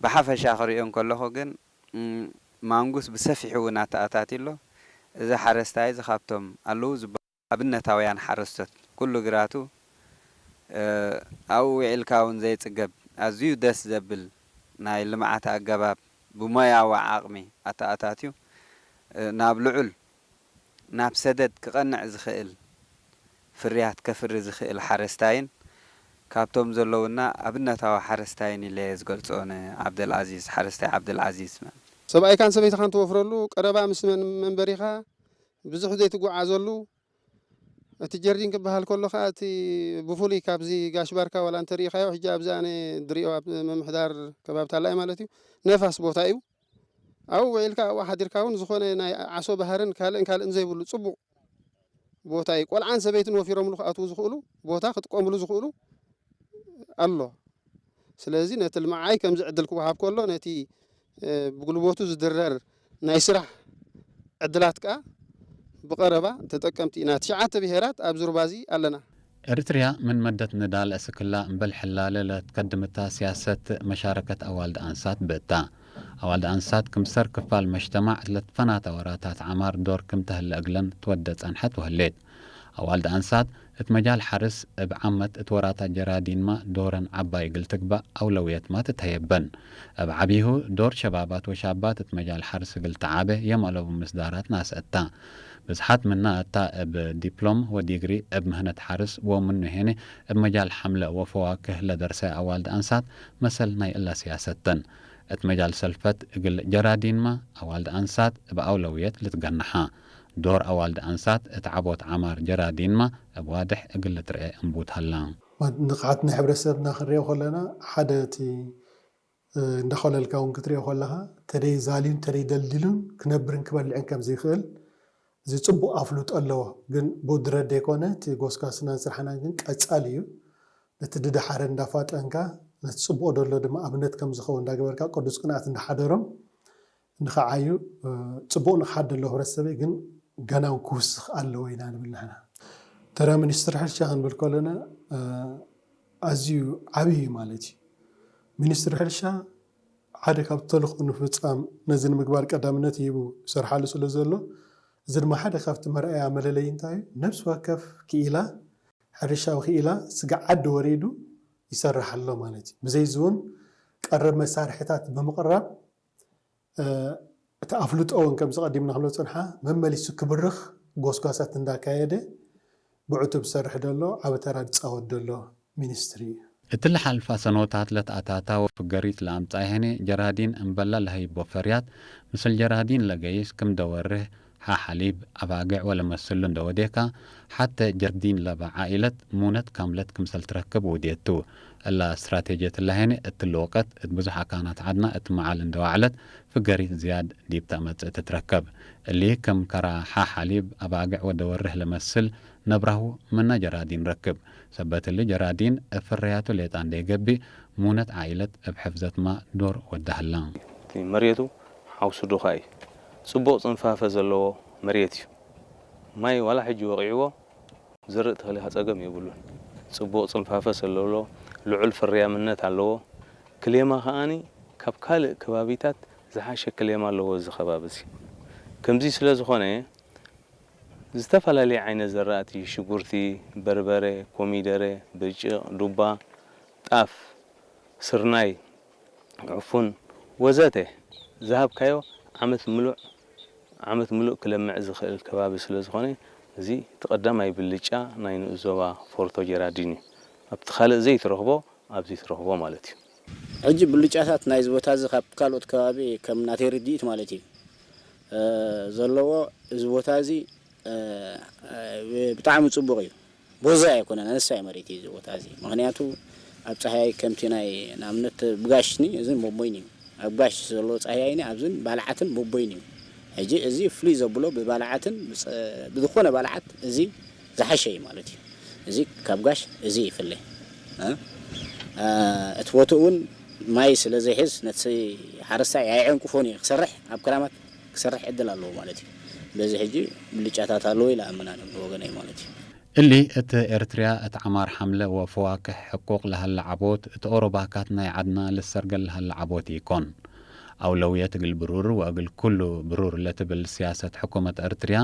ብሓፈሻ ክርእዮ እንከለኹ ግን፣ እም፣ ማንጉስ ብሰፊሑ እውን ኣተኣታትዩ ኣሎ። እዚ ሓረስታይ እዚ ካብቶም ኣለዉ ዝበሃሉ ኣብነታውያን ሓረስቶት፣ ኩሉ ግራቱ፣ እ፣ ኣብኡ ውዒልካ እውን ዘይጽገብ፣ ኣዝዩ ደስ ዘብል ናይ ልምዓት ኣገባብ ብሞያዊ ዓቕሚ ኣተኣታትዩ፣ እ፣ ናብ ልዑል፣ ናብ ሰደድ ክቐንዕ ዝኽእል ፍርያት ከፍሪ ዝኽእል ሓረስታይን ካብቶም ዘለውና ኣብነታዊ ሓረስታይን ኢለ እየ ዝገልጾ፣ ንዓብደልዓዚዝ፣ ሓረስታይ ዓብደልዓዚዝ ማለት። ሰብኣይካን ሰበይትኻን ትወፍረሉ፣ ቀረባ ምስ መን-፣ መንበሪኻ ብዙሕ ዘይትጓዓዘሉ፣ እቲ ጀርዲን ክበሃል ከሎ ኸኣ፣ እቲ ብፍሉይ ካብዚ ጋሽ ባርካ ዋላ እንተ ርኢኻዮ፣ ሕጂ ኣብዚ ኣነ ድሪኦ ኣብ ምምሕዳር ከባቢ ታላይ ማለት እዩ፣ ነፋስ ቦታ እዩ። ኣብኡ ውዒልካ ኣብኡ ሓዲርካ እውን ዝኾነ ናይ ዓሶ ባህርን ካልእን ካልእን ዘይብሉ ጽቡቕ ቦታ እዩ። ቆልዓን ሰበይትን ወፊሮምሉ ክኣትዉ ዝኽእሉ ቦታ ክጥቀምሉ ዝኽእሉ ኣሎ። ስለዚ ነቲ ልምዓይ ከምዚ ዕድል ክወሃብ ከሎ ነቲ፣ እ፣ ብጉልበቱ ዝድረር ናይ ስራሕ ዕድላት ከኣ ብቀረባ ተጠቀምቲ ኢና። ትሽዓተ ብሄራት ኣብ ዙርባዚ ኣለና። ኤሪትርያ ምን መደት ንዳል እስክላ እምበል ሕላለ ለትከድምታ ሲያሰት መሻረከት አዋልድ አንሳት ብእታ። አዋልድ አንሳት ክምሰር ክፋል መጅተማዕ ለትፈናተ ወራታት ዐማር ዶር ክም ተህለ እግለን ትወደ ጸንሐት ወህሌት። አዋልድ አንሳት እት መጃል ሐርስ እብ ዓመት እት ወራታት ጀራዲንማ ዶረን ዐባይ እግል ትግበእ አውለውየትማ ትትሀየበን። እብ ዐቢሁ ዶር ሸባባት ወሻባት እት መጃል ሐርስ እግል ተዓቤ የም አለቡ ምስዳራት ናሰአታ። ብዝሓት ምና እታ እብ ዲፕሎም ወዲግሪ እብ ምህነት ሐርስ ወምኑ ሄኔ እብ መጃል ሐምለ ወፈዋክህ ለደርሰ አዋልድ አንሳት መሰል ናይ እላ ሲያሰት ተን። እት መጃል ሰልፈት እግል ጀራዲንማ አዋልድ አንሳት እብ አውለውየት ልትገነሓ። ዶር አዋልድ አንሳት እት ዐቦት ዐማር ጀራዲንማ እብ ዋድሕ እግል ልትርኤ እንቡት ሀላ። ንቅሓት ናይ ሕብረተሰብና ክንርኤ ከለና፣ ሓደ እቲ፣ እ፣ እንዳኮለልካ እውን ክትርኤ ከለኻ፣ ተደይ ዛልዩን ተደይ ደልዲሉን ክነብርን ክበልዕን ከም ዘይክእል፣ እዚ ጽቡቕ ኣፍልጦ ኣለዎ። ግን ብኡ ድረድ ዘይኮነ፣ እቲ ጎስጓስናን ስራሕናን ግን ቀጻሊ እዩ። ነቲ ድደሓረ እንዳፋጠንካ፣ ነቲ ጽቡቕ ደሎ ድማ ኣብነት ከም ዝኸውን እንዳገበርካ፣ ቅዱስ ቅንኣት እንዳሓደሮም፣ ንኸዓዩ፣ እ፣ ጽቡቕ ንኽሓድ ደሎ ህብረተሰበይ ግን ገና እውን ክውስኽ ኣለዎ ኢና ንብል ንሕና። ተራ ሚኒስትሪ ሕርሻ ክንብል ከለና፣ እ፣ ኣዝዩ ዓብዪ እዩ ማለት እዩ። ሚኒስትሪ ሕርሻ ሓደ ካብ ተልእኾ ንምፍጻም ነዚ ንምግባር ቀዳምነት ሂቡ ይሰርሓሉ ስለ ዘሎ፣ እዚ ድማ ሓደ ካብቲ መርኣያ መለለዪ እንታይ እዩ? ነፍሲ ወከፍ ክኢላ፣ ሕርሻዊ ክኢላ ስግኣት ዓዲ ወሪዱ ይሰርሕ ኣሎ ማለት እዩ። ብዘይዚ እውን ቀረብ መሳርሒታት ብምቕራብ፣ እ፣ እቲ ኣፍልጦ እውን ከምዚ ቀዲምና ክንብሎ ዝጸንሓ መመሊሱ ክብርኽ ጎስጓሳት እንዳካየደ ብዕቱብ ዝሰርሕ ዘሎ ዓቢ ተራ ዝጻወት ዘሎ ሚኒስትሪ እዩ። እት ለሓልፋ ሰኖታት ለተኣታታ ወፍገሪት ለአምጽአ ሄኔ ጀራዲን እምበላ ለሀይቦ ፈርያት፣ ምስል ጀራዲን ለገይስ ክም ደወርህ፣ ሐ ሐሊብ፣ አባግዕ ወለመስሉ እንደ ወዴካ፣ ሐተ ጀርዲን ለበ ዓኢለት ሙነት ካምለት ክምሰል ትረክብ ውዴት ቱ። እላ እስትራቴጅየት እላ ሄኔ እትሊ ወቀት እት ብዙሕ አካናት ዐድና እት መዓል እንደ ወዐለት ፍገሪት ዝያድ ዲብ ተአመጽእ ትትረከብ። እሊ ክም ከራ ሐ ሐሊብ፣ አባግዕ ወደወርህ ለመስል ነብራሁ ምነ ጀራዲን ረክብ። ሰበት እሊ ጀራዲን እብ ፍርያቱ ሌጣ እንዴ ገብእ፣ ሙነት ዓኢለት እብ ሕፍዘትማ ዶር ወደ ሀላ። እቲ መሬቱ ሓውሱ ዱኻ እዩ። ጽቡቕ ጽንፋፈ ዘለዎ መሬት እዩ። ማይ ዋላ ሕጂ ወቂዕዎ ዝርእ ተክሊካ ጸገም የብሉን። ጽቡቕ ጽንፋፈ ዘለዎ፣ ልዑል ፍርያምነት ኣለዎ። ክሌማ ከኣኒ ካብ ካልእ ከባቢታት ዝሓሸ ክሌማ ኣለዎ እዚ ከባቢ እዚ። ከምዚ ስለ ዝኾነ፣ ዝተፈላለየ ዓይነት ዘራእቲ፣ ሽጉርቲ፣ በርበረ፣ ኮሚደረ፣ ብርጭቕ፣ ዱባ፣ ጣፍ፣ ስርናይ፣ ዕፉን ወዘተ ዝሃብካዮ ዓመት ምሉእ፣ ዓመት ምሉእ ክለምዕ ዝኽእል ከባቢ ስለ ዝኾነ፣ እዚ እቲ ቀዳማይ ብልጫ ናይ ንኡስ ዞባ ፎርቶ ጀራዲን እዩ። ኣብቲ ካልእ ዘይትረኽቦ ኣብዚ ትረኽቦ ማለት እዩ። ሕጂ ብልጫታት ናይዚ ቦታ እዚ ካብ ካልኦት ከባቢ ከም ናተይ ርድኢት ማለት እዩ፣ እ፣ ዘለዎ፣ እዚ ቦታ እዚ፣ እ፣ እ፣ ብጣዕሚ ጽቡቕ እዩ። ቦዛ ኣይኮነን፣ ኣነሳይ መሬት እዩ እዚ ቦታ እዚ። ምኽንያቱ ኣብ ጸሃያይ ከምቲ ናይ ንኣብነት ብጋሽኒ እዝን ቦቦይን እዩ። ኣብ ጋሽ ዘሎ ጸሃያይኒ ኣብዝን ባልዓትን ቦቦይን እዩ። ሕጂ እዚ ፍሉይ ዘብሎ ብባልዓትን ብጸ-፣ ብዝኾነ ባልዓት እዚ ዝሓሸ እዩ ማለት እዩ። እዚ ካብ ጋሽ እዚ ይፍለ። እ? እ፣ እቲ ቦትኡ እውን ማይ ስለ ዘይሕዝ ነቲ ሓረስታይ ኣየዐንቅፎን እዩ። ክሰርሕ፣ ኣብ ክራማት ክሰርሕ ዕድል ኣለዎ ማለት እዩ። በዚ ሕጂ ብልጫታት ኣለዎ ኢለ ኣምን ኣነ ብወገነይ ማለት እዩ። እሊ እት ኤርትርያ እት ዐማር ሐምለ ወፈዋክሕ ሕቁቅ ለሀለ ዐቦት፣ እት ኦሮባካት ናይ ዐድና ልሰርገል ለሀለ ዐቦት ኢኮን። አውለውየት እግል ብሩር ወእግል ኩሉ ብሩር ለትብል ሲያሰት ሕኩመት ኤርትርያ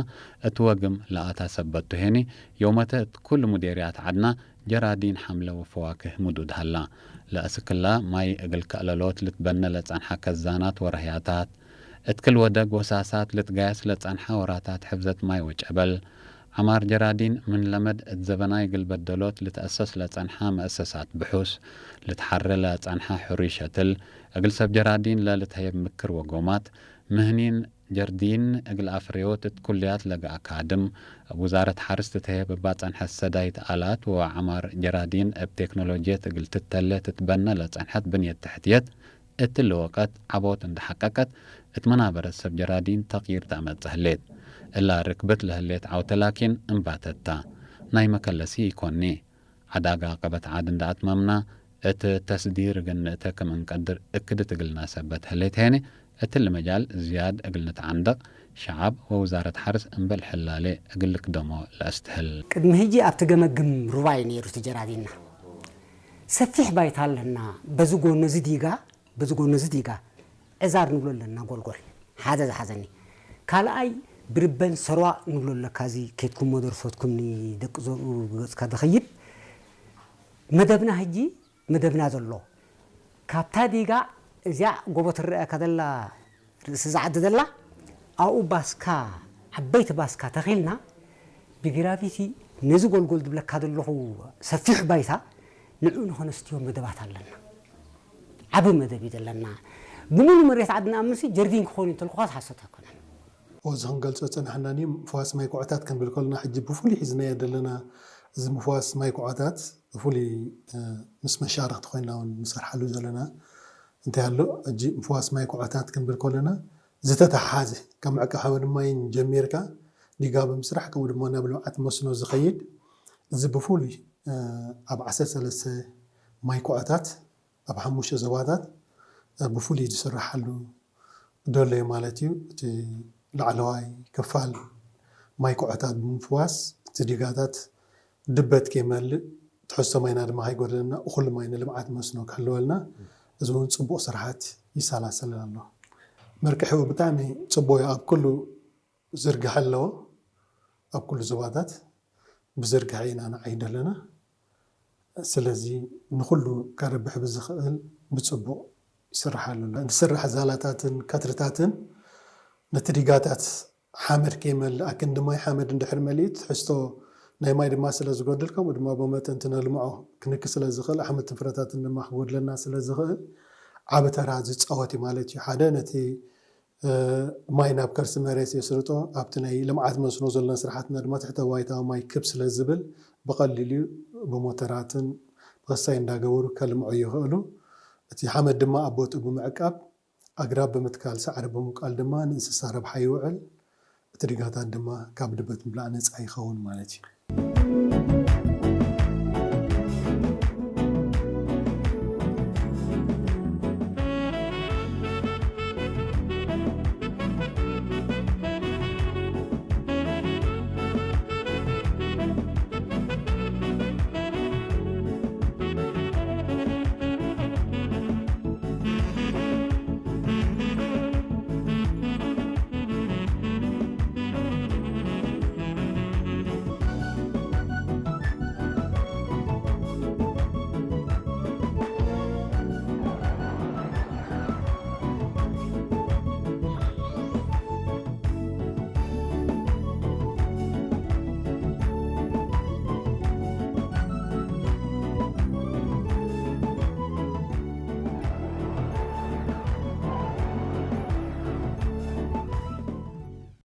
እት ወግም ለአታ ሰበት ቱ ሄኒ፣ ዮመተ እት ኩሉ ሙዴርያት ዐድና ጀራዲን ሐምለ ወፈዋክህ ምዱድ ሀላ። ለአስክላ ማይ እግል ከእለሎት ልትበነ ለጸንሐ ከዛናት ወረህያታት፣ እት ክል ወደግ ወሳሳት ልትጋየስ ለጸንሐ ወራታት ሕፍዘት ማይ ወጨበል፣ ዐማር ጀራዲን ምን ለመድ እት ዘበናይ እግል በደሎት ልትአሰስ ለጸንሐ መአሰሳት ብሑስ፣ ልትሐሬ ለጸንሐ ሕሩይ ሸትል፣ እግል ሰብ ጀራዲን ለልትሀየብ ምክር ወጎማት፣ ምህኒን ጀርዲን እግል አፍሬዎት እት ኩልያት ለገአ ካድም፣ እብ ውዛረት ሐርስ ትትሀየብ እባ ጸንሐት ሰዳይት አላት ወዐማር ጀራዲን እብ ቴክኖሎጅየት እግል ትተሌ ትትበነ ለጸንሐት ብንየት ተሕትየት፣ እትሊ ወቀት ዐቦት እንዴ ሐቀቀት፣ እት መናበረት ሰብ ጀራዲን ተቅይር ተአመጽእ ህሌት። እላ ርክብት ለህሌት ዐውተ ላኪን እንባተት ታ። ናይ መከለሲ ኢኮኒ። ዐዳጋ ቀበት ዐድ እንዴ አትመምና፣ እት ተስዲር እግል ንእተ ክም እንቀድር እክድት እግልና ሰበት ህሌት ሄኒ፣ እትሊ መጃል ዝያድ እግል ንትዓንደቅ፣ ሸዓብ ወውዛረት ሐርስ እምበል ሕላሌ እግል ልክደሞ ለአስትህል። ቅድሚ ህጂ አብቲ ገመግም ሩባይ ኔሩ ትጀራዲና። ሰፊሕ ባይታ ለና፣ በዚ ጎነ ዝዲጋ፣ በዚ ጎነ ዝዲጋ ዕዛር ንብሎ ለና ጎልጎል። ሐዘ ዘሐዘኒ። ካልኣይ ብርበን ሰርዋ ንብሎ ለካ እዚ ኬትኩም መደርፎትኩም ደቂ ዘርኡ ብገጽካ ደኸይድ። መደብና ህጂ መደብና ዘሎ ካብታ ዲጋ እዚያ ጎቦ ትረአካ ደላ ርእሲ ዛዕዲ ደላ ኣኡ ባስካ ዓበይቲ ባስካ ተኺልና ብግራቪቲ ነዚ ጎልጎል ድብለካ ደለኹ ሰፊሕ ባይታ ንዑ ንኸነስትዮ መደባት ኣለና። ዓቢ መደብ እዩ ዘለና። ብሙሉ መሬት ዓድና ኣምሲ ጀርዲን ክኾን እዩ እንተልኩኻስ ሓሶት ኣይኮነን። እዚ ክንገልጾ ጸናሕናኒ ምፍዋስ ማይ ኩዖታት ክንብል ከለና ሕጂ ብፍሉይ ሒዝናዮ ዘለና እዚ ምፍዋስ ማይ ኩዖታት ብፍሉይ ምስ መሻርክቲ ኮይና እውን ንሰርሓሉ ዘለና እንታይ ኣሎ ሕጂ ምፍዋስ ማይ ኩዖታት ክንብል ከለና ዝተተሓሓዘ ካብ ምዕቃብ ሓመድ ማይን ጀሚርካ ዲጋ ብምስራሕ ከምኡ ድማ ናብ ልምዓት መስኖ ዝኸይድ እዚ ብፍሉይ ኣብ ዓሰርተ ሰለስተ ማይ ኩዖታት ኣብ ሓሙሽተ ዞባታት ብፍሉይ ዝስረሓሉ ዘሎ እዩ ማለት እዩ። እቲ ላዕለዋይ ክፋል ማይ ኩዖታት ብምፍዋስ እቲ ዲጋታት ድበት ከይመልእ ትሕዝቶ ማይና ድማ ከይጎድለና እኹል ማይ ንልምዓት መስኖ ክሕልወልና እዚ እውን ፅቡቕ ስራሓት ይሰላሰል ኣሎ። መርቅሒኡ ብጣዕሚ ፅቡቕ እዩ። ኣብ ኩሉ ዝርግሐ ኣለዎ። ኣብ ኩሉ ዞባታት ብዝርግሐ ኢና ንዓይድ ኣለና። ስለዚ ንኹሉ ከረብሕ ብዝኽእል ብፅቡቕ ይስራሕ ኣሎ። ዝስራሕ ዛላታትን ከትርታትን ነቲ ዲጋታት ሓመድ ከይመልእ ኣክንዲ ማይ ሓመድ እንድሕር መሊኡ ትሕዝቶ ናይ ማይ ድማ ስለ ዝጎድል ከምኡ ድማ ብመጠን እቲ ነልምዖ ክንኪ ስለ ዝኽእል ኣሕምልትን ፍረታትን ድማ ክጎድለና ስለ ዝኽእል ዓቢ ተራ ዝፃወት እዩ ማለት እዩ። ሓደ ነቲ ማይ ናብ ከርሲ መሬት የስርጦ። ኣብቲ ናይ ልምዓት መስኖ ዘሎና ስራሕትና ድማ ትሕተ ባይታዊ ማይ ክብ ስለ ዝብል ብቐሊሉ ብሞተራትን ብኸሳይ እንዳገበሩ ከልምዑ ይኽእሉ። እቲ ሓመድ ድማ ኣብ ቦትኡ ብምዕቃብ ኣግራብ ብምትካል ሳዕሪ ብምብቃል ድማ ንእንስሳ ረብሓ ይውዕል። እቲ ድጋታት ድማ ካብ ድበት ምብላዕ ነፃ ይኸውን ማለት እዩ።